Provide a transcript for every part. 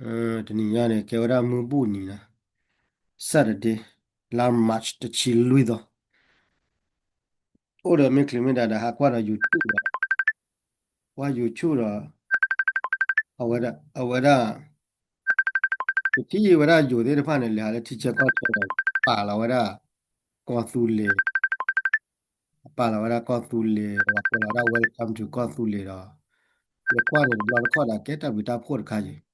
တနံၤညါန့ၣ် ကဲဝဲဒၣ်မုၢ်ဘူၣ်နံၤနီၤ, Saturday, လါ March တဆံလွံၢ်သီ, အိၣ်ဒီးမ့ၢ်ချံးမ့ၢ်ဒါဒီး ဟးကွၢ်ဒီး YouTube ဒီး, ကွၢ် YouTube ဒီး, အဝဲဒၣ်, အဝဲဒၣ်, ပထံၣ်ဝဲဒၣ်ယိၤသ့ၣ်တဖၣ်န့ၣ် လဲၤဟးလၢထံဆဲးကီၢ်ဆဲးဒီး ပာ်လီၤဝဲဒၣ် ကီၢ်သူလ့ၤ, ပာ်လီၤဝဲဒၣ်ကီၢ်သူလ့ၤ, ပာ်လီၤဝဲဒၣ် Welcome to ကီၢ်သူလ့ၤဒီး, ယကွၢ်န့ၣ်တဘျီတခီၣ်ဒီး ကဲတၢ်ဘျုးတၢ်ဖှိၣ်တခါအံၤ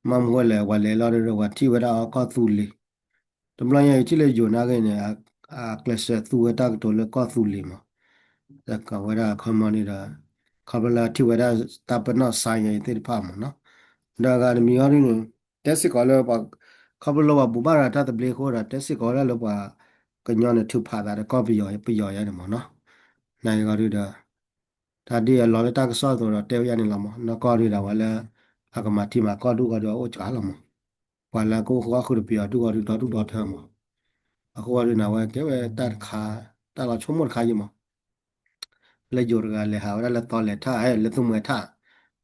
မ့ၢ်မနုၤလဲၣ် ပှၤလဲၤလီၤဒီး ပှၤထံၣ်ဝဲဒၣ်အီၤကီၢ်သူလ့ၤ, တဘျီညါအံၤထံၣ်လၢယိၤနာ်က့န့ၣ်, အကျဲးစၢးသူဝဲတၢ်ကတိၤလၢကီၢ်သူလ့ၤမး, ကဝဲဒၣ်ခီမီန့ၣ်ဒီး, ခီဖျိလၢထံၣ်ဝဲဒၣ်တၢ်ပနီၣ်ဆါယဲအံၤသ့ၣ်တဖၣ်မးနီၤ, ဒီးအဂၤတမံၤအီၤဒ်န့ၣ်, တဲစ့ၢ်ကီးလၢပှၤ, ခီဖျိလၢပှၤဘိးဘၣ်ရၤတၢ်သဘျ့အဃိဒီး တဲစ့ၢ်ကီးဝဲဒၣ်လၢပှၤကညီန့ၣ် ထုးဖးသးဒီးကီၢ်ပယီၤပယီၤယါန့ၣ်မးနီၤ, နာ်က့ဂီၤဒုဒီး တၢ်ဒ်အလီၤလၢတၢ်ကစီၣ်အသိးဒီးတဲဝဲယါန့ၣ်လီၤမး, နီၢ်ကီၢ်ဒုဒီးဝဲလၢ အကမၤထံမၤကီၢ်ဒုဂီၤဒုအအိၣ်စှၤလီၤမး, ပှၤလၢကအိၣ်ဃုာ်ဃုာ်တပယီၤဒုဂီၤဒုဒီဒူၣ်ဒီထၢမး, အဃိဂီၤဒုန့ၣ် အဝဲကဲဝဲတၢ်တခါ, တၢ်လီၤဆိကမိၣ်တခါအံၤမး, လၢယိၤတဂၤလဲၤဟးဝဲဒၣ်လၢသီလဲၤထၣ်, လၢသူမှဲထၣ်,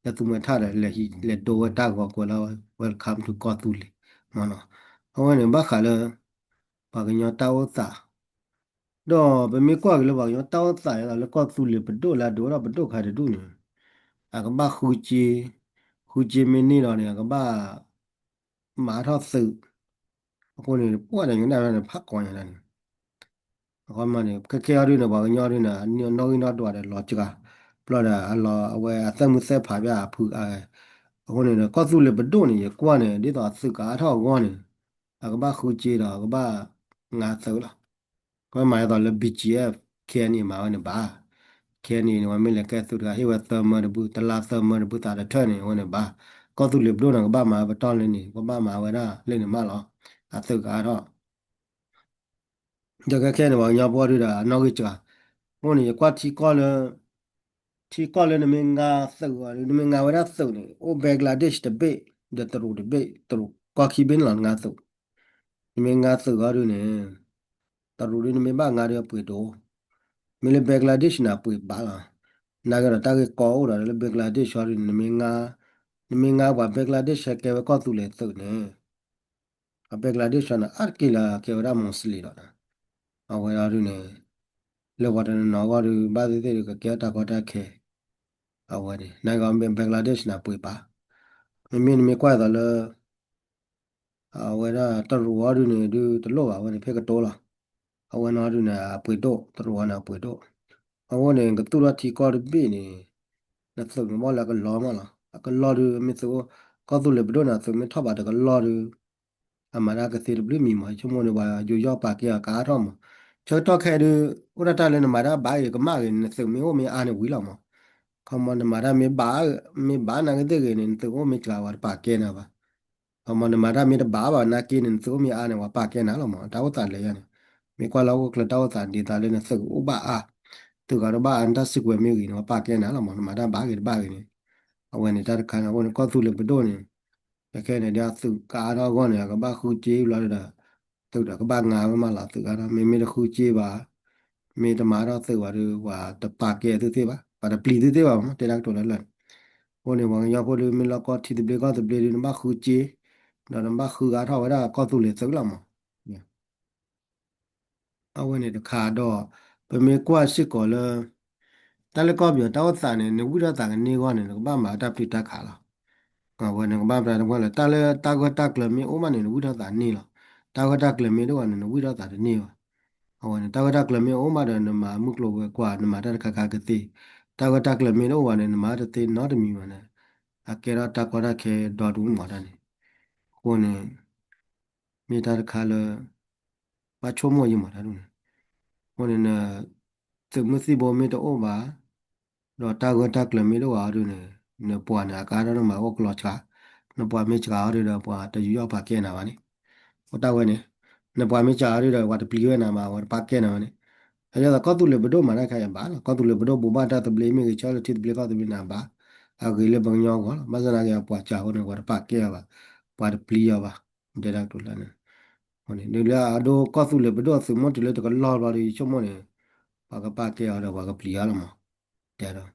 လၢသူမှဲထၣ်ဒီး လဲၤဒိဝဲတၢ်ဂီၤကွဲးလၢ Welcome to ကီၢ်သူလ့ၤမးနီၤ, အဝဲန့ၣ်ဘၣ်ဃးလၢ ပှၤကညီတၢ်အိၣ်သး ဒီးပမ့ၢ်ကွၢ်က့ၤလၢပှၤကညီတၢ်အိၣ်သးအသိးလၢကီၢ်သူလ့ၤပဒိၣ်လၢအဒိၣ်ထီၣ်ပဒိၣ်ခါတဒူၣ်န့ၣ်, အကဘၣ်ဃုစ့, ဃုစ့မ့ၢ်န့ၢ်ဒီးန့ၣ် အကဘၣ်မၤထီၣ်သုး, အဃိန့ၣ် ပှၤဒီးညိဒၣ်န့ၣ် ဖးကိးညါဒၣ်န့ၣ်, အဃိမးန့ၣ် ခဲခဲအံၤဒုန့ၣ် ပှၤကညီဒုန့ၣ် အနီၣ်ဂံၢ်နီၣ်ဒွးဒီးလီၤစှၤ, ဘျီဒီးအလီၤအဝဲအသဲၣ်မုၢ်သဲၣ်ဖးဘၣ်အဖုအါ, အဃိန့ၣ်ဒီး ကီၢ်သူလ့ၤပဒိၣ်န့ၣ် ယကွၢ်န့ၣ် ဒ်သိးအသုးကအါထီၣ်အဂီၢ်န့ၣ်, အကဘၣ်ဃုစ့ဒီး အကဘၣ်ငါသုးလီၤ. အဝဲမၤဒ်သိးလၢ ဘီကၠံအ့ၣ် ခ့ၣ်အဲၣ်အံၣ် မၤဝဲန့ၣ်ဘၣ်, ခ့ၣ်အဲၣ်အံၣ်န့ၣ် ဝဲမ့ၢ်လဲၤကဲသုးတဂၤ ဟ့ၣ်ဝဲသၢမၢတဘု တလါသၢမၢတဘုသးတထၢၣ်န့ၣ် အဝဲန့ၣ်ဘၣ်, ကီၢ်သူလ့ၤပဒိၣ်န့ၣ် ကဘၣ်မၤပတီၢ်လၢန့ၣ် ကဘၣ်မၤဝဲဒၣ်လၢန့ၣ်မးလီၤ, အသုးကအါထီၣ် ဒီးခဲခဲန့ၣ် ပှၤကညီဖိဒုဒီး အနီၣ်ဂံၢ်စှၤ, အဃိန့ၣ် ယကွၢ်ထံကီၢ်လၢ, ထံကီၢ်လၢနမ့ၢ်ငါသုးအီၤ နမ့ၢ်ငါဝဲဒၣ်သုးန့ၣ် အိၣ် Bangladesh တဘ့ၣ်, ဒီးတရူးတဘ့ၣ်, တရူးကီၢ်ခံဘ့ၣ်န့ၣ်လီၤ နငါသုး, နမ့ၢ်ငါသုးအီၤဒုန့ၣ်, တရူးဒုနမ့ၢ်ဘၣ်ငါဒီးအပှ့ၤဒိၣ်, မ့ၢ်လၢ Bangladesh န့ၣ် အပှ့ၤဘၣ်လီၤ, နာ်က့ဒီးတၢ်ဂ့ၢ်ကီအိၣ်ဒီးလၢ Bangladesh အီၤဒုန့ၣ် နမ့ၢ်ငါ, နမ့ၢ်ငါပှၤ Bangladesh ဟဲကဲဝဲကီၢ်သူလ့ၤသုးန့ၣ် အ Bangladesh န့ၣ် အါတက့ၢ်လၢကဲဝဲဒၣ် Muslim လီၤ, အဝဲဒၣ်ဒုန့ၣ်, လၢပှၤတနီၤနီၤအဂီၢ်ဒု ဘၣ်သ့ၣ်သ့ၣ်ဒုကကဲထီၣ်တၢ်ကီတၢ်ခဲ, အဝဲန့ၣ် နာ်က့ Bangladesh န့ၣ် အပှ့ၤဘၣ်, မ့မ့ၢ်နမ့ၢ်ကွၢ်သိးလၢ အဝဲဒၣ်တရူးအီၤဒုန့ၣ် ဒုတလိၣ်ဘၣ် အဝဲန့ၣ် ဖဲကတိၤလီၤ, အဝဲန့ၣ်ဒုန့ၣ် အပှ့ၤဒိၣ် တရူးအီၤန့ၣ် အပှ့ၤဒိၣ်, အဃိန့ၣ် ကသူၣ်ထီၣ်ထံကီၢ်တဘ့ၣ်န့ၣ်, နသုးန့ၣ်ဘၣ်လၢအကလီၤမးလီၤ, အကလီၤဒုမ့ၢ်သုးအိၣ်, ကီၢ်သူလ့ၤပဒိၣ်န့ၣ် အသုးမ့ၢ်ထီၣ်ဘးတကလီၤဒု အမၤတၢ်ကသ့တဘျုးမံၤမး ယဆိကမိၣ်န့ၣ် ပှၤယူးယီၣ်ပာ်ကဲအီၤကအါထီၣ်မး, ဆၢကတီၢ်ခဲအံၤဒု အိၣ်ဒၣ်တၢ်လၢနမၤတၢ်ဘၣ်ဂ့ၤကမၣ်ဂ့ၤ နသုးမ့ၢ်အိၣ်မ့ၢ်အါန့ၣ်ဝံၤလီၤမး, ခီမီနမၤတၢ်မ့ၢ်ဘၣ်, မ့ၢ်ဘၣ်နာ်က့သ့ၣ်ဂ့ၤန့ၣ် နသုးအိၣ်မ့ၢ်စှၤဝဲတပာ်ကဲနၤဘၣ်, ခီမီနမၤတၢ်မ့ၢ်တဘၣ်ဘၣ်နာ်က့န့ၣ် နသုးအိၣ်မ့ၢ်အါန့ၣ် ပှၤပာ်ကဲနၤလီၤမး တၢ်အိၣ်သးလဲၤယါန့ၣ်, မ့ၢ်ကွၢ်လၢဟီၣ်ခိၣ်ချၢတၢ်အိၣ်သးဒ်သိးလၢနသုးအိၣ်ဘၣ်အါ, သုးဂၤတဘၣ်အါ နတၢ်စုကဝဲၤမ့ၢ်ဂ့ၤန့ၣ် ပှၤပာ်ကဲနၤလီၤမး နမၤတၢ်ဘၣ်ဂ့ၤတဘၣ်ဂ့ၤန့ၣ်, အဝဲန့ၣ်တၢ်တခါန့ၣ် အဃိန့ၣ် ကီၢ်သူလ့ၤပဒိၣ်န့ၣ် ခဲခဲန့ၣ် ဒ်အသုးကအါထီၣ်အဂီၢ်န့ၣ် အကဘၣ်ဃုစ့ဘျီဒီး သုးဒီးကဘၣ်ငါဝဲမးလီၤ သုးကအါထီၣ် မ့မ့ၢ်တဃုစ့ဘၣ်, မ့ၢ်တမၤထီၣ်သုးဘၣ်ဒီး ပှၤတပာ်ကဲသုသ့ဘၣ် ပှၤတပျံၤသုသ့ဘၣ်မး တဲဒၣ်ကတိၤလၢလၢာ်န့ၣ်, အဃိန့ၣ် ပှၤကညီဖိဒုမ့ၢ်လီၤကီထံသဘျ့ကီၢ်သဘျ့ဒု နဘၣ်ဃုစ့, ဒီးနဘၣ်ဃုဂၤထီၣ်ဝဲဒၣ်ကီၢ်သူလ့ၤသုးလီၤမး အဝဲန့ၣ်တခါဒီး ပမ့ၢ်ကွၢ်စ့ၢ်ကီးလၢ တၢ်လၢကီၢ်ပယီၤတၢ်အိၣ်သးန့ၣ် နဝံၣ်ထီၣ်သးကန့ၢ်အဂီၢ်န့ၣ် နကဘၣ်မၤတၢ်ပျံၤတၢ်ခးလီၤ. အဝဲန့ၣ်ကဘၣ်ပျံၤတၢ်ခးလီၤ တၢ်လၢတၢ်ဂၢၢ်တၢ်ကျၢၤမ့ၢ်အိၣ်ဘၣ်န့ၣ် နဝံၣ်ထီၣ်သးန့ၢ်လီၤ. တၢ်ဂၢၢ်တၢ်ကျၢၤမ့ၢ်တအိၣ်ဘၣ်န့ၣ် နဝံၣ်ထီၣ်သးတန့ၢ်ဘၣ်. အဝဲန့ၣ် တၢ်ဂၢၢ်တၢ်ကျၢၤမ့ၢ်အိၣ်ဘၣ်ဒီး နမၤမုၢ်ကျိၤဝဲၤကွာ် နမၤတၢ်တခါခါကသ့, တၢ်ဂၢၢ်တၢ်ကျၢၤမ့ၢ်တအိၣ်ဘၣ်န့ၣ် နမၤတသ့နီတမံၤဘၣ်န့ၣ် အကဲထီၣ်တၢ်ကီတၢ်ခဲဒီဒူၣ်မးတၢ်န့ၣ်, အဃိန့ၣ် မ့ၢ်တၢ်တခါလၢ ဘၣ်ဆိကမိၣ်ယံမးတၢ်ဒ်န့ၣ်, အဃိန့ၣ် နသုးမုၢ်သံၣ်ဘိမ့ၢ်တအိၣ်ဘၣ်, ဒီးတၢ်ဂၢၢ်တၢ်ကျၢၤမ့ၢ်တအိၣ်ဘၣ်အီၤဒ်န့ၣ်, နပှၤန့ၣ် အကါထီၣ်နမၤအိၣ်ကလီၤဆှး, နပှၤမ့ၢ်စှၤအီၤဒ်ဒီး ပှၤတယူးယီၣ်ပာ်ကဲနၤဘၣ်န့ၣ်, အိၣ်တၢ်ဝဲန့ၣ်, နပှၤမ့ၢ်စှၤအီၤဒ်ဒီး ပှၤတပျံၤဝဲနၤဘၣ် ပှၤတပာ်ကဲနၤဘၣ်န့ၣ်, အဒ်သိးကီၢ်သူလ့ၤပဒိၣ်မၤတၢ်ခါအံၤဘၣ်လီၤ, ကီၢ်သူလ့ၤပဒိၣ်ဘိးဘၣ်တၢ်သဘျ့မ့ၢ်ဂ့ၤ ဆၢလၢထံသဘျ့ကီၢ်သဘျ့န့ၣ်ဘၣ်, အဂ့ၤလၢပှၤကညီအဂီၢ်လီၤ, ဘၣ်ဆၣ်သနာ်က့ အပှၤစှၤအဃိန့ၣ် ပှၤတပာ်ကဲအီၤဘၣ်, ပှၤတပျံၤအီၤဘၣ်, တဲဒၣ်ကတိၤလၢန့ၣ် ဒ်လၢအဒိကီၢ်သူလ့ၤပဒိၣ်အသုးမုၢ်တုၤလၢတကလီၢ်ဘျီဒီး ယဆိကမိၣ်န့ၣ်, ပှၤကပာ်ကဲအီၤဒီးပှၤကပျံၤအီၤလီၤမး, တဲဒီး,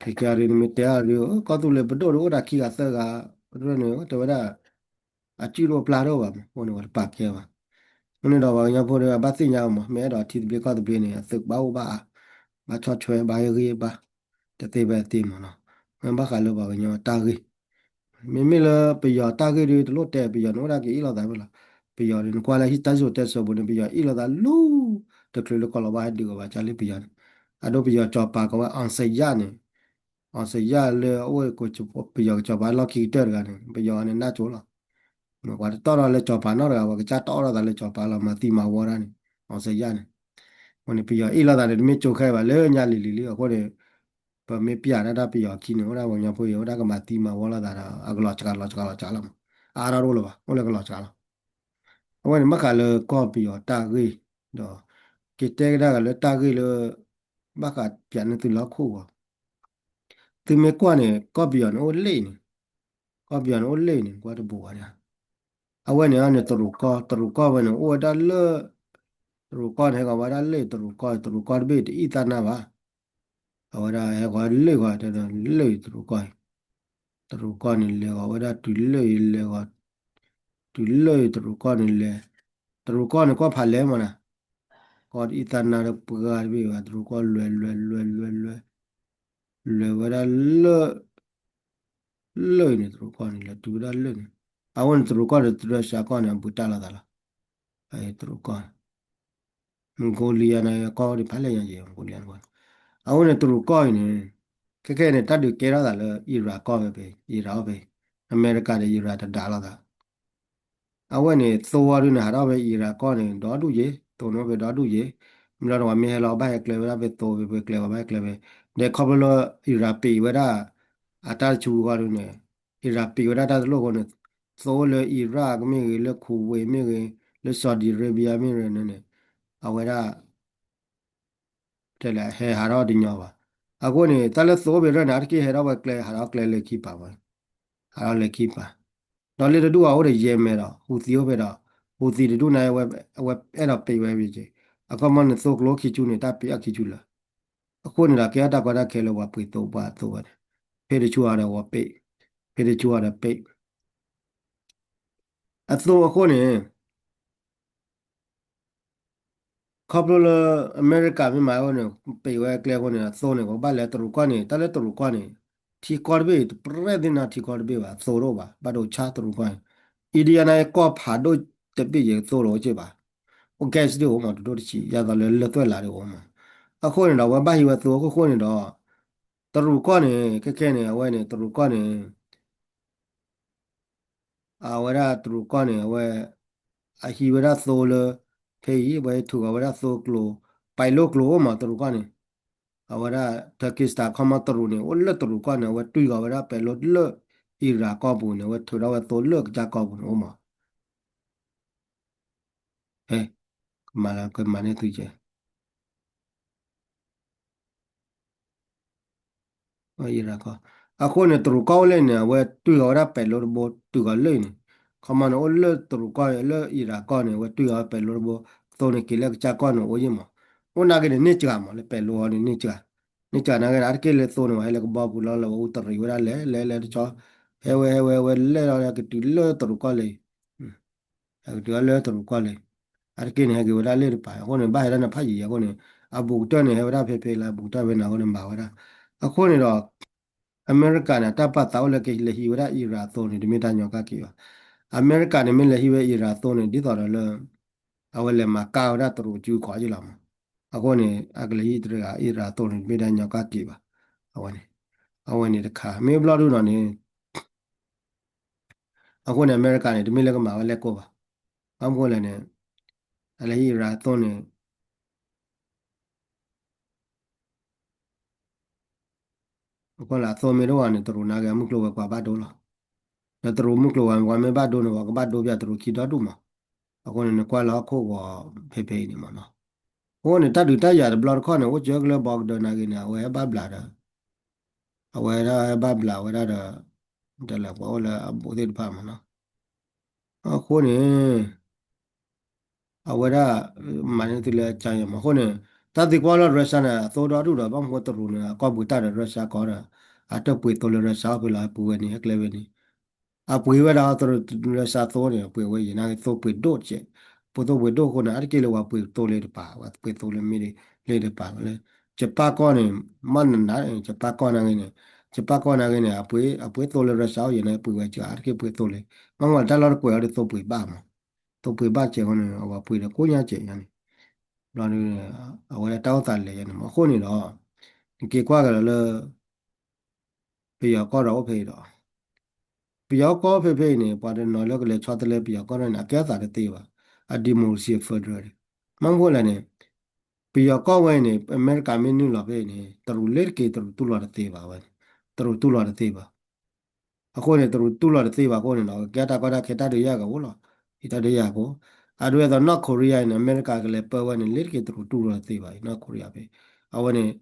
ခဲကဲအီၤဒ်နမ့ၢ်တဲအီၤဒ် ကီၢ်သူလ့ၤပဒိၣ်ဒ်အိၣ်ဒၣ်ခံဂၤသၢဂၤ, ပတြၢၤန့ၣ် တဲဝဲဒၣ် အစုၣ်တအိၣ်ပျၢ်တအိၣ်ဘၣ်မး, အဃိန့ၣ် ပှၤတပာ်ကဲဘၣ်. အဃိန့ၣ်ဒီးပှၤကညီဖိဒီး အဘၣ်သ့ၣ်ညါအီၤမး, မ့ၢ်အဲၣ်ဒိးထံသဘျ့ကီၢ်သဘျ့န့ၣ် အသုးဘၣ်အိၣ်ဘၣ်အါ, ဘၣ်ဆီၣ်ထွဲ ဘၣ်ဂ့ၢ်ဘၣ်, တသ့ဘၣ်သ့မးနီၤ. မ့ၢ်ဘၣ်ဃးလၢပှၤကညီတၢ်ဂ့ၢ် မ့မ့ၢ်လၢပယီၤတၢ်ဂ့ၢ်ဒီး တလိၣ်တဲပယီၤန့ၣ် အိၣ်ဒၣ်ကအ့ၣ်လိာ်သးဖဲလီၤ. ပယီၤန့ၣ် နကွၢ်လၢဟံၣ်တၢ်စံၣ်စိၤတဲစိၤပူၤန့ၣ် ပယီၤအ့ၣ်လိာ်သးလူၤ တချုးလၢကီၢ်လီၤဘၣ်ဟဲဒုးကီးဘၣ်ကၢ်လၢပယီၤန့ၣ်, အဒိပယီၤကၠီၤပၤကိးဝဲ အောင်ဇေယျန့ၣ်, အောင်ဇေယျလၢအအိၣ် ပယီၤကၠီၤပၤလီၢ်ခံကတၢၢ်တဂၤန့ၣ် ပယီၤန့ၣ်နၢ်ကၠိလီၤ. ပှၤတတီၢ်ထီၣ်လၢကၠီၤပၤနီတဂၤ, ပှၤကစၢ်တီၢ်ထီၣ်သးလၢကၠီၤပၤလီၤ, မၤသံမၤဝီတၢ်န့ၣ် အောင်ဇေယျန့ၣ်. အဃိန့ၣ် ပယီၤအ့ၣ်လိာ်သးန့ၣ် တမ့ၢ်ကၠိခဲဘၣ်လၢညါလံၤလံၤလံၤ, အဃိန့ၣ် ပမ့ၢ်ပျဲတၢ်ဒၣ်ပယီၤခံန့ၣ် အိၣ်ဒၣ်ပှၤကညီဖိအံၤ အိၣ်ဒၣ်ကမၤသံမၤဝီလိာ်သးဒီး အကလီၤစှၤလီၤစှၤလီၤစှၤလီၤမး, အါထီၣ်တအိၣ်လၢၤဘၣ်, အိၣ်လၢကလီၤစှၤလီၤ. အဝဲန့ၣ် ဘၣ်ဃးလၢကီၢ်ပယီၤတၢ်ဂ့ၢ်ဒီး က့ၤတဲကဒါက့ၤလၢတၢ်ဂ့ၢ်လၢ ဘၣ်ဃးပၠးန့ၢ်သုလၢဟီၣ်ခိၣ်ဂီၤ, သုမ့ၢ်ကွၢ်န့ၣ် ကီၢ်ပယီၤန့ၣ်အိၣ်လ့ၣ်န့ၣ်, ကီၢ်ပယီၤန့ၣ်အိၣ်လ့ၣ်န့ၣ် ကွၢ်တဘူးဘၣ်ဒၣ်. အဝဲန့ၣ်န့ၣ် တရူးကီၢ်, တရူးကီၢ်ဝဲန့ၣ် အိၣ်ဝဲဒၣ်လၢ တရူးကီၢ်န့ၣ် ဟဲဂီၤဝဲဒၣ်လ့ၣ်, တရူးကီၢ်, တရူးကီၢ်တဘ့ၣ်တအံၣ်သၣ်နၢ်ဘၣ်. အဝဲဒၣ်ဟဲဂီၤလ့ၣ်ဂီၤ တဲဒီးလ့ၣ်တရူးကီၢ်အံၤ, တရူးကီၢ်န့ၣ် လဲၤဂီၤဝဲဒၣ်တုၤလၢအံၤ လဲၤဂီၤ တုၤလၢအံၤ တရူးကီၢ်န့ၣ်လဲၤ, တရူးကီၢ်န့ၣ် ကီၢ်ဖးလဲၢ်မးနၤ, ကီၢ်တအံၣ်သၣ်နၢ်ဒီးပှၤတဘ့ၣ်ဘၣ်, တရူးကီၢ်လဲၤလဲၤလဲၤလဲၤလဲၤ လဲၤဝဲဒၣ်လၢ လၢအံၤန့ၣ် တရူးကီၢ်န့ၣ် လဲၤတုၤဝဲဒၣ်လၢန့ၣ်, အဃိန့ၣ် တရူးကီၢ်ဒီး Russia ကီၢ်န့ၣ် အဘူးတၢ်လိာ်သးလီၤ. တရူးကီၢ် Mongolia န့ၣ် ကီၢ်ဒ်ဖးလဲၢ်ညါယဲၢ် Mongolia န့ၣ်, အဃိန့ၣ် တရူးကီၢ်အံၤန့ၣ် ခဲခဲအံၤန့ၣ် တၢ်ဒုးကဲထီၣ်သးလၢ Iran ကီၢ်ဖဲဖဲ Iran အီၣ်ဖဲ အမဲရကၤဒီး Iran တဒါလိာ်သး အဝဲန့ၣ် သိအီၤဒုန့ၣ် ဟးထီၣ်ဖဲ Iran ကီၢ်န့ၣ် ဒီဒူၣ်ယဲၢ်, သိန့ၣ်အိၣ်ဖဲဒီဒူၣ်ယဲၢ်, မ့ၢ်လီၤတဝဲမ့ၢ်ဟဲလီၤ ဘၣ်ဟဲကျဲဝဲဒၣ်ဖဲသိဖဲဖဲကျဲဝဲ ဘၣ်ဟဲကျဲဖဲ, ဒီးခီဖျိလၢ Iran ပံးဝဲဒၣ် အတၢ်တဆူဃီဒုန့ၣ်, Iran ပံးဝဲဒၣ်တၢ်တလိၣ်အဃိန့ၣ်, သိလၢ Iraq မ့ၢ်ဂ့ၤ, လၢ Kuwait မ့ၢ်ဂ့ၤ, လၢ Saudi Arabia မ့ၢ်ဂ့ၤန့ၣ်န့ၣ်, အဝဲဒၣ် တဲလဲၣ်ဟဲဟးထီၣ်တညီဘၣ်. အဃိန့ၣ် တၢ်လၢသိအိၣ်ဖဲရၢၢ်န့ၣ် အါတက့ၢ်ဟဲထီၣ်ဝဲကျဲ ဟးထီၣ်ကျဲလၢခံပၤဝဲ, ဟးထီၣ်လၢခံပၤ, ဒီးလၢတဒူၣ်အအိၣ်ဒီး Yemen ဒီး Houthi အိၣ်ဖဲဒီး Houthi တဒူၣ်န့ၣ် အဝဲအဲၣ်ဒိးပံးဝဲဝံၤက့ၤ, အခီပညီန့ၣ် သိကျိခံဆူန့ၣ် တၢ်ပံးအခံဆူလၢ အဃိန့ၣ်ဒီး ကဲထီၣ်တၢ်ကီတၢ်ခဲလၢပှၤပှ့ၤသိပှၤသိဝဲန့ၣ်, ဖဲတဆူအီၤဒီးဝဲပံး, ဖဲတဆူအီၤဒီးပံး, အသိအဃိန့ၣ် ခီဖျိလၢအမဲရကၤမ့ၢ်မၤအဃိန့ၣ် ပံးဝဲကျဲအဃိန့ၣ် အသိန့ၣ် ကဘၣ်လဲၤတရူးကီၢ်န့ၣ် တၢ်လၢတရူးကီၢ်န့ၣ် ထံကီၢ်တဘ့ၣ် တပြဲၢ်သ့ၣ်နီၢ်ထံကီၢ်တဘ့ၣ်ဘၣ် အသိတအိၣ်ဘၣ် ဘၣ်ဒိဆါတရူးကီၢ်န့ၣ် Indiana ကီၢ်ဖးဒိၣ်တဘ့ၣ်ယဲၢ်သိတအိၣ်က့ၢ်ဘၣ် အိၣ် gas ဒ်အိၣ်မး တဒိၣ်တဆံး ယသးလၢလၢသွဲၣ်လးဒ်အိၣ်မး အဃိန့ၣ်ဒီး အဝဲဘၣ်ဟံးဝဲသိအခိၣ်ဃိန့ၣ်ဒီး တရူးကီၢ်န့ၣ် ခဲခဲန့ၣ် အဝဲန့ၣ် တရူးကီၢ်န့ၣ် အဝဲဒၣ်တရူးကီၢ်န့ၣ် အဝဲ အဟံးဝဲဒၣ်သိလၢ ဖဲအံၤ အဝဲထုးဃီၤဝဲဒၣ်သိကျိၤ ပဲတြူးကျိၤအိၣ်မး တရူးကီၢ်န့ၣ် အဝဲဒၣ် Turkistan ခီမီတရူးန့ၣ် အိၣ်လၢတရူးကီၢ်န့ၣ် အဝဲတွံၢ်ဃီၤဝဲဒၣ်ပဲတြူးလၢ Iran ကီၢ်ပူၤန့ၣ် အဝဲထုးထီၣ်ဝဲသိလၢကစၢ်ကီၢ်ပူၤန့ၣ်အိၣ်မး ဟဲ ကမၤလၢကမၤန့ၢ်သုကဲ အဃိန့ၣ် တရူးကီၢ်အိၣ်လၢန့ၣ် အဝဲတွံၢ်ဃီၤဝဲဒၣ်ပဲတြူးတဘိ တုၤဃီၤလၢအံၤန့ၣ် ခီမီန့ၣ် အိၣ်လၢတရူးကီၢ်လၢ Iran ကီၢ်န့ၣ် အဝဲတွံၢ်ဃီၤဝဲပဲတြူးတဘိ သိန့ၣ်က့ၤလၢကစၢ်ကီၢ်န့ၣ်အိၣ်ယံၣ်မး အိၣ်နာ်က့န့ၣ် န့ၢ်စှၤမး လၢပဲတြူးအီၤန့ၣ် န့ၢ်စှၤ န့ၢ်စှၤနာ်က့န့ၣ် အါတက့ၢ်လၢသိန့ၣ် ဝဲဟဲလၢကဘီပူၤလီၤလၢဝဲအူတရံးဝဲဒၣ်လဲၤလဲၤလဲၤတဆီ ဟဲဝဲဟဲဝဲဝဲလဲၤလီၤကတုၤလၢတရူးကီၢ်လၢ ကတုၤအီၤလၢတရူးကီၢ်လၢ အါတက့ၢ်န့ၣ် ဟဲက့ၤဝဲဒၣ်လၢတပၤ အဃိန့ၣ် ဘၣ်ဟဲဒၣ်န့ၣ်ဖးယံၤအဃိန့ၣ် အဘူးကတၢၢ်န့ၣ် ဟဲဝဲဒၣ်ဖဲဖဲလၢအဘူးကတၢၢ်ဖဲန့ၣ်အဃိန့ၣ် မၤဝဲဒၣ် အဃိန့ၣ်ဒီး အမဲရကၤန့ၣ် တၢ်ပာ်သးအိၣ်လၢကလဲၤဟံးဝဲဒၣ် Iran အသိန့ၣ် တမ့ၢ်တၢ်ညီကၣ်က့ၤဘၣ် အမဲရကၤန့ၣ် မ့ၢ်လဲၤဟံးဝဲ Iran အသိန့ၣ် ဒ်သိးဒီးလၢ အဝဲလဲၤမၤကၢ်ဝဲဒၣ်တရူးကၠူခီက့လီၤမး အဃိန့ၣ် အကလဲၤဟံးတရၢ Iran အသိန့ၣ် တမ့ၢ်တၢ်ညီကၣ်က့ၤဘၣ် အဝဲန့ၣ် အဝဲန့ၣ်တခါ မ့ၢ်ဘျီဒုနီၤန့ၣ် အဃိန့ၣ် အမဲရကၤန့ၣ် တမ့ၢ်လၢကမၤဝဲလဲၣ်ကိၢ်ဘၣ် ဘၣ်မနုၤလဲၣ်န့ၣ် အလဲၤဟံး Iran အသိန့ၣ် အဃိလၢအသိမ့ၢ်တအိၣ်ဘၣ်န့ၣ် တရူးနာ်က့အမုၢ်ကျိၤဝဲၤကွာ်ဘၣ်ဒိလီၤ ဒီးတရူးမုၢ်ကျိၤဝဲၤကွာ်မ့ၢ်ဘၣ်ဒိန့ၣ် ပှၤကဘၣ်ဒိပၠးတရူးခံဒီဒူၣ်မး အဃိန့ၣ် နကွၢ်လၢဟီၣ်ခိၣ်ဂီၤဖဲဖဲအံၤန့ၣ်မးနီၤ အဃိန့ၣ် တၢ်ဒုးတၢ်ယၤတဘျီတခီၣ်န့ၣ် အိၣ်ကၢကလၢ border နာ်က့န့ၣ် အဝဲဟဲဘၣ်ဘျးဒီး အဝဲဒၣ်ဟဲဘၣ်ဘျးဝဲဒၣ်ဒီး တလဲၤပှၤအိၣ်လၢအဘူးသ့ၣ်တဖၣ်မးနီၤ အဃိန့ၣ် အဝဲဒၣ် မၤန့ၢ်သုလၢအကါယဲၢ်မး အဃိန့ၣ် တၢ်သံကွၢ်လၢ Russia န့ၣ် အသိဒီဒူၣ်ဒီး ဘၣ်မနုၤဃိတရူးန့ၣ် အကီၢ်ပူၤတၢ်ဒီး Russia ကီးဒီး အတပှ့ၤသိလၢ Russia အိၣ်ဖဲလီၤ ဟဲပူၤဝဲန့ၣ် ဟဲကျဲဝဲန့ၣ် အပှ့ၤဝဲဒၣ်တရူး Russia သိန့ၣ် အပှ့ၤဝဲယံၤနာ်က့ သိပှ့ၤဒိၣ်တကဲး, ပသိပှ့ၤဒိၣ်အဃိန့ၣ် အါတက့ၢ်လၢပှၤပှ့ၤသိလၢတပၤ, ပှၤပှ့ၤသိလၢမ့ၢ်လၢတပၤလီၤ. လၢ Japan ကီၢ်န့ၣ် မ့ၢ်နနး Japan ကီၢ်နာ်က့န့ၣ်, Japan ကီၢ်နာ်က့န့ၣ် အပှ့ၤ အပှ့ၤသိလၢ Russia အိၣ်ယံၤနာ်က့ ပှ့ၤဝဲကၢအါတက့ၢ်ပှ့ၤသိလၢ, မ့ၢ်ဝဲတၢ်လီၢ်တကွဲးအီၤဒီးသိပှ့ၤဘၣ်မး, သိပှ့ၤဘၣ်ကဲးအဃိန့ၣ် အဝဲပှ့ၤဒီးကိးညါကဲးညါန့ၣ်, ဘျီဒီး အဝဲဒၣ်တၢ်အိၣ်သးလဲၤယါန့ၣ်မး အဃိန့ၣ်ဒီး နက့ၤကွၢ်ကဒီးလၢ ပယီၤကီၢ်ဒီးအိၣ်ဖဲအံၤဒီး ပယီၤကီၢ်ဖဲဖဲအံၤန့ၣ် ပှၤတနီၤလၢကလဲၤဆီတလဲပယီၤကီၢ်န့ၣ် အကဲအသးတသ့ဘၣ်, အ democracy federal မ့ၢ်မနုၤလဲၣ်န့ၣ်, ပယီၤကီၢ်ဝဲအံၤန့ၣ် အမဲရကၤမ့ၢ်နုာ်လီၤဖဲအံၤန့ၣ် တရူးလ့ၤတက့ၤတရူးတူၢ်လိာ်တသ့ဘၣ်ဝဲန့ၣ်, တရူးတူၢ်လိာ်တသ့ဘၣ်. အဃိန့ၣ် တရူးတူၢ်လိာ်တသ့ဘၣ်အဃိန့ၣ်ဒီး ကကဲတၢ်ကီတၢ်ခဲတၢ်ဒုးယၤကအိၣ်လီၤ, အံၤတၢ်ဒုးယၤကအိၣ်, အဒိအသိး North Korea အံၤန့ၣ် အမဲရကၤကလဲၤပၢဝဲန့ၣ် လ့ၤတက့ၤတရူးတူၢ်လိာ်တသ့ဘၣ် North Korea ဖဲ, အဝဲန့ၣ်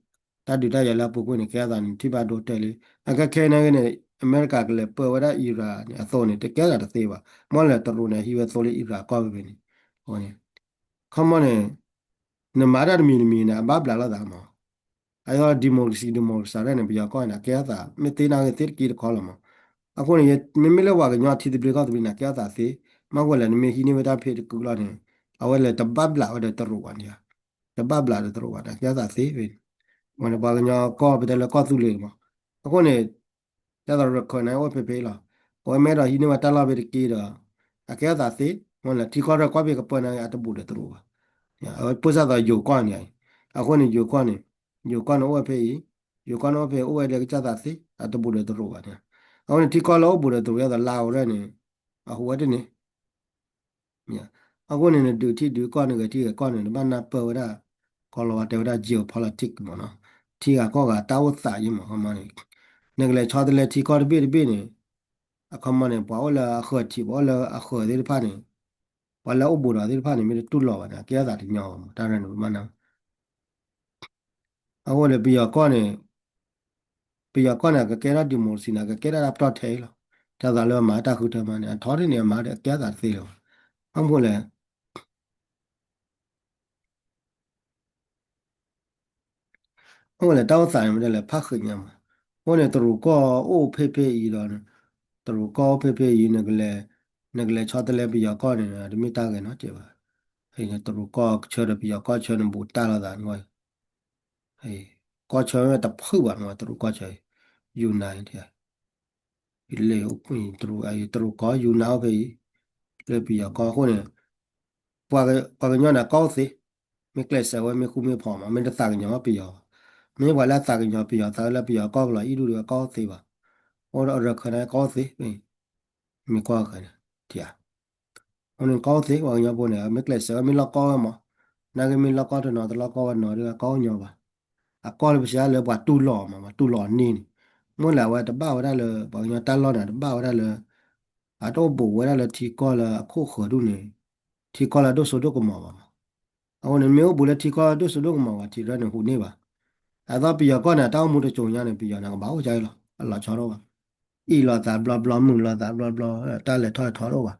တၢ်ဒုးတၢ်ယၤလၢအပူၤကွံာ်န့ၣ် ကဲအသးန့ၣ် ထံၣ်ဘၣ်ဒိတဲာ်လံ, အခဲခဲနာ်က့န့ၣ် အမဲရကၤကလဲၤပၢဝဲဒၣ် Iran န့ၣ် အသိန့ၣ် တကဲသးတသ့ဘၣ်, မ့ၢ်လၢတရူးန့ၣ် ဟံးဝဲသိလၢ Iran ကီၢ်ဖဲဖဲန့ၣ်, အဝဲန့ၣ် ခီမီန့ၣ် နမၤတၢ်တမံၤတမံၤန့ၣ် အဘၣ်ဘျးလိာ်သးမး, အအံၤ democracy democracy ဒ်န့ၣ် ပယီၤကီၢ်န့ၣ် အကဲအသး မ့ၢ်သ့နာ်က့သ့တက့ၢ်တခီလီၤမး, အဃိန့ၣ် မ့မ့ၢ်လၢပှၤကညီထံသဘျ့ကီၢ်သဘျ့န့ၣ် အကဲအသးသ့, မ့ၢ်ဝဲလဲၣ် နမ့ၢ်ဟံးန့ၢ်ဝဲတၢ်ဖံးတကုလီၤန့ၣ် အဝဲလဲၣ်တဘၣ်ဘျးဝဲဒီးတရူးဘၣ်န့ၣ် တဘၣ်ဘျးဒီးတရူးဘၣ်န့ၣ် အကဲအသးသ့ဖဲန့ၣ်, ဝဲန့ၣ်ပှၤကညီကီၢ်ပတဲလၢကီၢ်သူလ့ၤမး, အဃိန့ၣ် ဒ်သိးရခၢၣ်န့ၣ်အိၣ်ဖဲဖဲလီၤ, အဝဲမ့ၢ်ဒီးဟံးန့ၢ်ဝဲတၢ်လီၢ်ဖဲတက့ၢ်ဒီး အကဲအသးသ့, မ့ၢ်လၢထံကီၢ်ရဲၣ်ကီၢ်ဖဲကပၢန့ၣ် အတဘူးဒီးတရူးဘၣ်, အဝဲပိၢ်စၢ်သီယိၤကီၢ်န့ၣ်, အဃိန့ၣ် ယိၤကီၢ်န့ၣ်, ယိၤကီၢ်န့ၣ်အိၣ်ဝဲဖဲအံၤ, ယိၤကီၢ်န့ၣ်အိၣ်ဖဲအိၣ်ဝဲလၢကစၢ်သးသ့ အတဘူးဒီးတရူးဘၣ်န့ၣ်, အဃိန့ၣ် ထံကီၢ်လၢအိၣ်ဘူးဒီးတရူးဒ်သိးလါအိၣ်ရဲၣ်န့ၣ် အဟူဝဲတန့ၣ် အဃိန့ၣ် နဒုးထံဒုးကီၢ် နဂဲၤထံဂဲၤကီၢ်န့ၣ် နဘၣ်နၢ်ပၢၢ်ဝဲဒၣ် ကီၢ်လီၤဝဲတဲဝဲဒၣ် geopolitics မးနီၤ, ထံဂၤကီၢ်ဂၤတၢ်အိၣ်သးယံၤမး အခီမီန့ၣ်, နကလဲၤဆီတလဲထံကီၢ်တဘ့ၣ်တဘ့ၣ်န့ၣ်, အခီမီန့ၣ် ပှၤအိၣ်လၢအဃၢၤထံး ပှၤအိၣ်လၢအဃၢၤသ့ၣ်တဖၣ်န့ၣ်, ပှၤလၢအိၣ်ဘူးဒီးသ့ၣ်တဖၣ်န့ၣ် မ့ၢ်တတူၢ်လိာ်ဘၣ်န့ၣ် အကဲအသးတညီဘၣ်မး တၢ်ရဲၣ်န့ၣ် ပဘၣ်နၢ် အဃိန့ၣ် ပယီၤကီၢ်န့ၣ်, ပယီၤကီၢ်န့ၣ် အကကဲထီၣ် democracy န့ၣ် အကကဲထီၣ်တၢ်ပတီၢ်ထဲအံၤလီၤ. တၢ်သးလၢအမၤတၢ်ဃုထၢမးန့ၣ် အထီန့ၣ်န့ၣ် အမၤဒီးအကဲအသးတသ့လၢၤဘၣ်. ဘၣ်မနုၤလဲၣ်, အဃိန့ၣ် တၢ်အိၣ်သးန့ၣ် မ့ၢ်တဲလဲၣ် ဖးဃုာ်ညါမး. အဃိန့ၣ် တရူးကီၢ်အိၣ်ဖဲဖဲအံၤဒီး, တရူးကီၢ်အိၣ်ဖဲဖဲအံၤ နကလဲၤ, နကလဲၤဆီတလဲပယီၤကီၢ်န့ၣ် တမ့ၢ်တၢ်ဂ့ၤနီတစဲးဘၣ်. တရူးကီၢ်ဆၢဒီးပယီၤကီၢ်ဆၢန့ၣ် ဘူးတၢ်လိာ်သးန့ၣ် ကီၢ်ဆၢတဖုဘၣ်န့ၣ် တရူးကီၢ်ဆၢ, ယူနၤ, လၢ တရူးကီၢ်ယူနၤအိၣ်ဖဲအံၤ, လၢပယီၤကီၢ်အဃိန့ၣ်, ပှၤကညီန့ၣ် ကီၢ်အိၣ်သ့, မ့ၢ်ကျဲးစၢးဝဲ မ့ၢ်ဃူမ့ၢ်ဖိးမး မ့ၢ်တသးကညီၤပယီၤ, မ့ၢ်ပှၤလၢအသးကညီၤပယီၤ သးလၢပယီၤကီၢ်ကလီၤအံၣ်ဒူၣ်ဒီး ကီၢ်အိၣ်သ့ဘၣ်. အိၣ်ဒီးရခၢၣ်န့ၣ် ကီၢ်အိၣ်သ့, မ့ၢ်ကီၢ်ဃဲန့ၣ်, ထံဧါ. အဃိန့ၣ် ကီၢ်အိၣ်သ့ ပှၤကညီဖိန့ၣ် မ့ၢ်ကျဲးစၢးဝဲ မ့ၢ်လီၢ်ကီၢ်ဝဲမး, နာ်က့မ့ၢ်လီၢ်ကီၢ်တနီၤ တလီၢ်ကီၢ်ဝဲနီၤဒီး ကီၢ်အိၣ်ညီဘၣ်. အကီၢ်လၢပစံးလၢပှၤတူၢ်လိာ်မး ပှၤတူၢ်လိာ်န့ၣ်န့ၣ်, မ့ၢ်လၢအဝဲတဘၣ်ဝဲဒၣ်လၢ ပှၤကညီတၢ်လီၢ်န့ၣ် တဘၣ်ဝဲဒၣ်လၢ အတအိၣ်ဘူးဝဲဒၣ်လၢထံကီၢ်လၢအခိၣ်ဃၢၤဒူၣ်န့ၣ်, ထံကီၢ်လၢအဒိၣ်စိဒိၣ်ကမီၤဘၣ်မး. အဃိန့ၣ် မ့ၢ်အိၣ်ဘူးလၢထံကီၢ်ဒိၣ်စိဒိၣ်ကမီၤဘၣ် ထံရၢန့ၣ်ဟူးန့ၢ်ဘၣ်. အသီပယီၤကီၢ်န့ၣ် အတၢ်အိၣ်မူတစိၤညါန့ၣ် ပယီၤန့ၣ် ကဘၣ်အိၣ်ကါအံၤလီၤ အလီၤဆီဒိၣ်ဘၣ်. အ့ၣ်လိာ်သးဘျီဘျီ မုာ်လိာ်သးဘျီဘျီ တၢ်လဲၤထီၣ်လဲၤထီတအိၣ်ဘၣ်.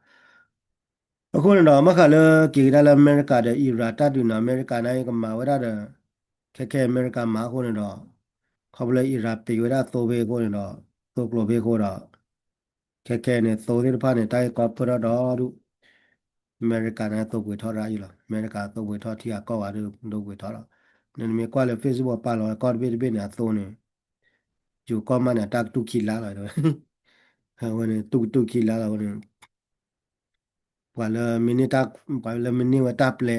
အဃိန့ၣ်ဒီး မ့ၢ်ဃးလၢက့ၤကဒါလၢအမဲရကၤဒီးအံရၣ်တၢ်ဒုးန့ၣ် အမဲရကၤန့ၣ်ကမၤဝဲဒၣ်ဒီး ခဲခဲအမဲရကၤမၤအဃိန့ၣ်ဒီး ခီဖျိလၢအံရၣ်ပ့ၤဝဲဒၣ်သိဖဲအဃိန့ၣ်ဒီး သိကျိၤဖဲအဃိဒီး ခဲခဲန့ၣ် သိသ့ၣ်တဖၣ်န့ၣ် တၢ်ဂ့ၢ်ကီဖၢထီၣ်ဒီဒူၣ်, အမဲရကၤန့ၣ်သိပှ့ၤထီၣ်ဒၣ်အံၤလီၤ. အမဲရကၤသိပှ့ၤထီၣ်ထံဂၤကီၢ်ဂၤဒၣ်ဒိပှ့ၤထီၣ်လီၤ. နမ့ၢ်ကွၢ်လၢ Facebook ပာ်လီၤဝဲကီၢ်တဘ့ၣ်တဘ့ၣ်န့ၣ် အသိန့ၣ် ယိၤကီၢ်မးန့ၣ် အတၢ်ကတူၢ်ခံလါလီၤ. အဝဲန့ၣ်တူၢ်ကတူၢ်ခံလါလီၤဝဲန့ၣ် ပှၤလၢမ့ၢ်န့ၢ်တၢ်, ပှၤလၢမ့ၢ်န့ၢ်ဝဲတၢ်ပျဲ,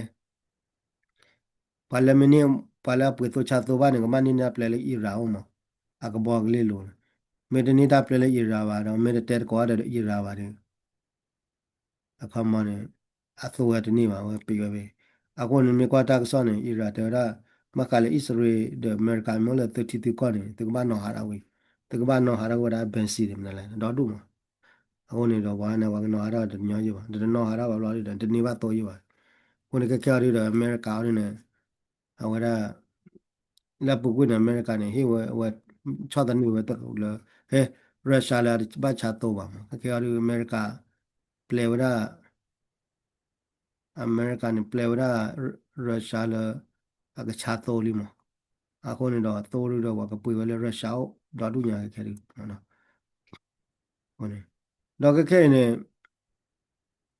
ပှၤလၢမ့ၢ်န့ၢ်, ပှၤလၢအပှ့ၤသိဆါသိဘၣ်န့ၣ် ကဘၣ်န့ၢ်တၢ်ပျဲလၢအံရၣ်အိၣ်မး, အကဘီကလ့ၢ်လိၤန့ၣ်, မ့ၢ်တန့ၢ်တၢ်ပျဲလၢအံရၣ်ဘၣ်ဒီး မ့ၢ်တတဲသကိးဒီးအံရၣ်ဘၣ်ဒီး အခီမီန့ၣ် အသိဝဲတန့ၢ်ဘၣ် အဝဲပ့ၤဝဲဖဲ. အဃိန့ၣ်မ့ၢ်ကွၢ်တၢ်ကစီၣ်န့ၣ် အံရၣ်တဲဝဲဒၣ် ဘၣ်ဃးလၢအံၣ်စရ့လးဒီးအမဲရကၤမ့ၢ်အိၣ်လၢသုထံသုကီၢ်န့ၣ် သုကဘၣ်နီၤဟးထီၣ်ဝဲ, သုကဘၣ်နီၤဟးထီၣ်ဝဲဒၣ် ဘဲစံး မနုၤလဲၣ် ဒီဒူၣ်မး. အဃိန့ၣ်ဒီးပှၤန့ၣ် ပှၤကနီၤဟးထီၣ်တညီယဲၢ်ဘၣ်, တနီၤဟးထီၣ်ဘၣ်ဘျီဒီး တန့ၢ်ဘၣ်သိယဲၢ်ဘၣ်. အဃိန့ၣ်ခဲခဲအံၤဒီး အမဲရကၤအံၤန့ၣ် အဝဲဒၣ် လၢပူၤကွံာ်န့ၣ် အမဲရကၤန့ၣ် ဟ့ၣ်ဝဲ, ဝဲ, ဆီၣ်သနံးဝဲတရူးလၢ ဟဲ Russia လၢအတဘၣ်ဆါသိဘၣ်မး. ခဲခဲအံၤဒီး အမဲရကၤ ပျဲဝဲဒၣ်, အမဲရကၤန့ၣ် ပျဲဝဲဒၣ် Russia လၢ အကဆါသိလံမး. အဃိန့ၣ်ဒီး သိဒုဒီး ပှၤကပှ့ၤဝဲလၢ Russia အိၣ် ဒီဒူၣ်ညါခဲခဲဒုး အဃိန့ၣ် ဒီးခဲခဲအံၤန့ၣ်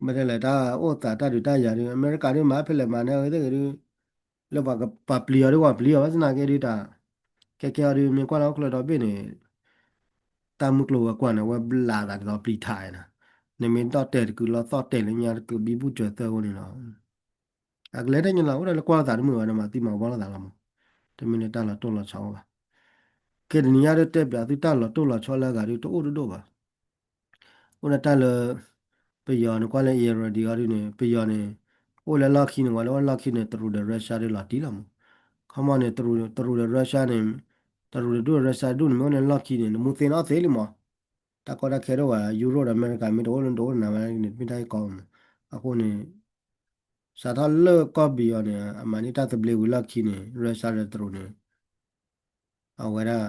မ့ၢ်တဲလဲၣ် တၢ်အိၣ်သးတၢ်ဒုးတၢ်ယၤဒုး အမဲရကၤဒုးမၤဖဲလဲၣ်မၤန့ၢ်အဝဲသ့ၣ်ဂ့ၤဒုး လၢပှၤပျံၤအီၤဒုး ပှၤပျံၤအီၤဘၣ်သနာ်က့ဒုးတၢ် ခဲခဲအံၤဒုး မ့ၢ်ကွၢ်လၢဟီၣ်ခိၣ်ချၢဒီဘ့ၣ်န့ၣ် တၢ်မုၢ်ကျိၤဝဲၤကွာ်န့ၣ် အဝဲဘျးသးဒ်သိးပျံၤထးနီၤ, နမ့ၢ်ဒီၣ်တဲာ်တကုာ်လီၤသီၣ်တဲာ်လၢညါတကုာ်ဘံဘူၣ်စၢၤသၢအဃိန့ၣ်ဒီး အကလဲၤတၢ်ညီလီၤ အိၣ်ဒၣ်လၢကွၢ်လိာ်သးတမုာ်ဘၣ်ဒီးမၤသံမၤဝီလိာ်သးလီၤမး, တမ့ၢ်လၢတၢ်လီၤတိၢ်လီၤဆီအိၣ်ဘၣ်. ခဲတနံၤညါဒုးတဲပၠးသုတၢ်လီၤတိၢ်လီၤဆီလၢအဂၤဒုးတအိၣ်တဒိၣ်ဘၣ်. အိၣ်ဒၣ်တၢ်လၢ ပယီၤန့ၣ်ကွၢ်လၢ Iranian အီၤဒုးန့ၣ် ပယီၤန့ၣ် အိၣ်လၢလီၢ်ခံန့ၣ် ဝဲလၢလီၢ်ခံန့ၣ် တရူးဒီး Russia ဒုးလီၤတံၢ်လီၤမး. ခီမီန့ၣ် တရူးဒီး Russia န့ၣ် တရူးဒီးဒူၣ် Russia ဒူၣ်န့ၣ် မ့ၢ်အိၣ်လၢလီၢ်ခံန့ၣ် နမူသ့န့ၣ်အီၣ်သ့လံမး. တၢ်ကီတၢ်ခဲဒိၣ်ဝဲ ယူရိၣ်ဒီးအမဲရကၤမ့ၢ်တအိၣ်လၢတအိၣ်နၤဝဲန့ၣ် တမ့ၢ်တၢ်ဟ့ၣ်ကီမး. အဃိန့ၣ် စးထီၣ်လၢကီၢ်ပယီၤန့ၣ် အမၤန့ၢ်တၢ်သဘျ့ဝံၤလီၢ်ခံန့ၣ် Russia ဒီးတရူးန့ၣ် အဝဲဒၣ်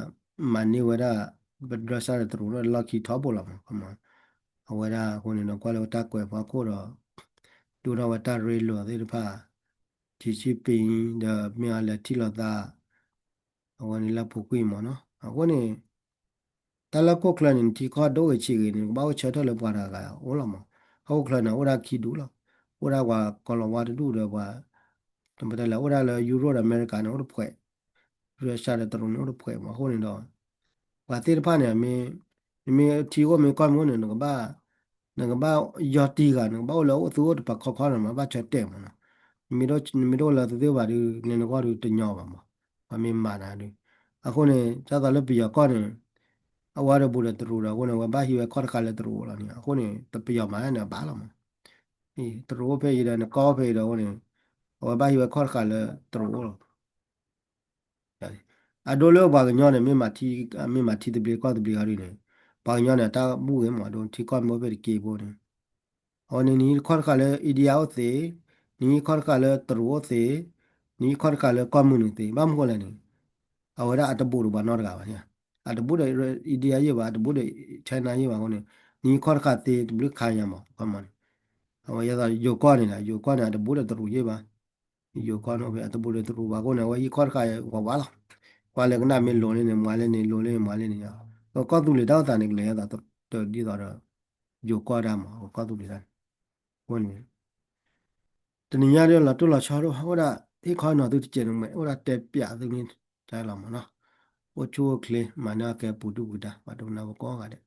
မၤန့ၢ်ဝဲဒၣ် Russia ဒီးတရူးလၢလီၢ်ခံထီဘိလီၤမး. အဝဲဒၣ်အဃိန့ၣ်ဒီးကွၢ်လၢဝဲတၢ်ကွဲးဖီခိၣ်ဒီး ဒိၣ်ထီၣ်ဝဲတၢ်ရ့လိာ်သ့ၣ်တဖၣ် ထံဆံပ့ၤဒီးမ့ၢ်အီၤလဲၤထံၣ်လိာ်သး အဝဲန့ၣ်လၢပူၤကွံာ်မးနီၤ. အဃိန့ၣ် တၢ်လၢဟီၣ်ခိၣ်ချၢန့ၣ် နထံကီၢ်ဒိၣ်ဂ့ၤဆံးဂ့ၤန့ၣ် နကဘၣ်အိၣ်ဆၢထၢၣ်လၢပှၤတဂၤဂၤအိၣ်လီၤမး. ဟီၣ်ခိၣ်ချၢန့ၣ် အိၣ်ဒၣ်ခံဒူၣ်လီၤ. အိၣ်ဒၣ်ပှၤကီၤလီၤဝါတဒူၣ်ဒီးပှၤ တမ့ၢ်တဲလဲၣ် အိၣ်ဒၣ်လၢယူရိၣ်ဒီးအမဲရကၤန့ၣ် အိၣ်တဖှဲး, Russia ဒီးတရူးန့ၣ် အိၣ်တဖှဲးမး. အဃိန့ၣ်ဒီး ပှၤသ့ၣ်တဖၣ်န့ၣ် မ့ၢ် နမ့ၢ်ထံအိၣ်မ့ၢ်ကီၢ်မ့ၢ်အိၣ်န့ၣ် နကဘၣ် နကဘၣ်ယီၢ်တံၢ်ဂၤ နကဘၣ်အိၣ်လၢအိၣ်သုအိၣ်တပၤခီခီန့ၣ် မ့ၢ်ဘၣ်ဆၢတဲာ်မးနီၤ. နမ့ၢ် နမ့ၢ်တအိၣ်လၢသုသ့ၣ်ဘၣ်ဒုး နဂီၢ်ဒုးတညီဘၣ်မး. ပှၤမ့ၢ်မၤနၤဒုး အဃိန့ၣ် ဒ်သိးလၢပယီၤကီၢ်န့ၣ် အဝဲတဘူးဒီးတရူးဒီး အဃိန့ၣ် အဝဲဘၣ်ဟံးဝဲခီၣ်တဃာ်လၢတရူးအိၣ်လီၤန့ၣ် အဃိန့ၣ် ပယီၤမၤန့ၣ်အဘၣ်လီၤမး. တရူးအိၣ်ဖဲအံၤဒီး နကီၢ်အိၣ်ဖဲအံၤဒီးအဃိန့ၣ် အဝဲဘၣ်ဟံးဝဲခီၣ်တဃာ်လၢတရူးအိၣ်လီၤ. အဒိလၢပှၤကညီန့ၣ် မ့ၢ်မၤထံသဘျ့ကီၢ်သဘျ့အီၤဒုးန့ၣ် ပှၤကညီန့ၣ် တၢ်ဘူၣ်ဂ့ၤမး အဒိထံကီၢ်မ့ၢ်အိၣ်ဖဲတက့ၢ်ဖိန့ၣ် အဝဲန့ၣ် နဟံးခီၣ်တဃာ်လၢ India အိၣ်သ့, နဟံးခီၣ်တဃာ်လၢတရူးအိၣ်သ့, နဟံးခီၣ်တဃာ်လၢကီၢ်မုၢ်နုာ်သ့ ဘၣ်မနုၤဃိလဲၣ်န့ၣ် အဝဲဒၣ်အတဘူးဒီးပှၤနီတဂၤဘၣ်န့ၣ်, အတဘူးဒီး India ယဲၢ်ဘၣ် အတဘူးဒီး China ယဲၢ်ဘၣ်အဃိန့ၣ် နဟံးခီၣ်တဃာ်သ့တဘျုးခါညါမး ခီမီန့ၣ် အဝဲယဲသိးယိၤကီၢ်န့ၣ်ဒီး ယိၤကီၢ်န့ၣ် အတဘူးဒီးတရူးယဲၢ်ဘၣ် ယိၤကီၢ်န့ၣ်ဖဲအတဘူးဒီးတရူးဘၣ်အဃိန့ၣ် အဝဲဟံးခီၣ်တဃာ်ဝးဝးလီၤ. ကွၢ်လၢကနၣ်မ့ၢ်လိၤလၢန့ၣ် မၤလၢန့ၣ် လိၤလၢန့ၣ် မၤလၢန့ၣ်ညါ, ကီၢ်သူလ့ၤတၢ်အိၣ်သးန့ၣ် ကလဲၤယဲသိးတဒ်သိးဒီး ယိၤကီၢ်ဒၣ်မး ကီၢ်သူလ့ၤတၢ်န့ၣ် အဃိန့ၣ် တနံၤညါဒီးလီၤတိၢ်လီၤဆီဒိၣ် အိၣ်ဒၣ်ဟ့ၣ်ခီနီၤသုတစဲးန့ၣ်မး အိၣ်ဒၣ်တဲပၠးသုမ့ၢ်တဲလီၤမးနီၤ, အိၣ်ဆူၣ်အိၣ်ချ့ မၤန့ၢ်အကဲပူၤဒုၣ်ပူၤဒါ ပှၤဒိကနၣ်ဖိကိးဂၤဒဲး